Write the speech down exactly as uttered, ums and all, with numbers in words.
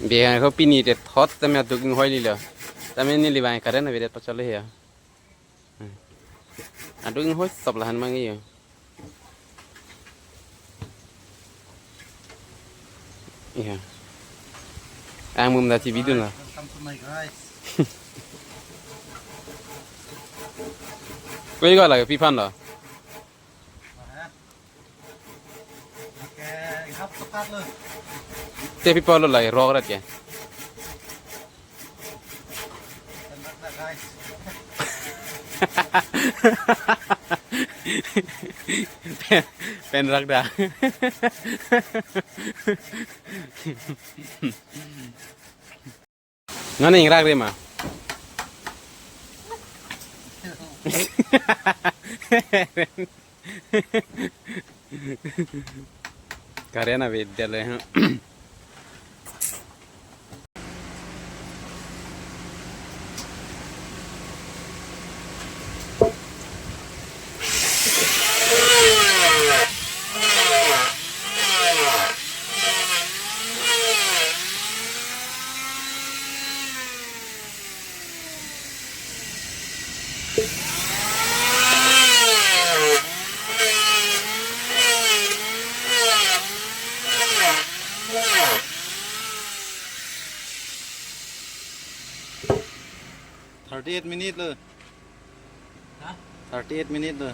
Bihar ko pini te thot tame aduk inghoililo. Tame neli bang current avedet pachalo he. Aduk inghoi sop lahan mang iyo. Iya. Ang mum da T V dun la. Welcome to my guys. Koi ko lagi pi aphan lo. Mana? Oke, ihap tepat lo. Te pi aphan lo lagi rok rat ke. Tembak dah, guys. Pen, pen rak dah. Ngan ingrak ri ma. Current avedet le. Thirty-eight minute lo. Ha? Thirty-eight minute lo.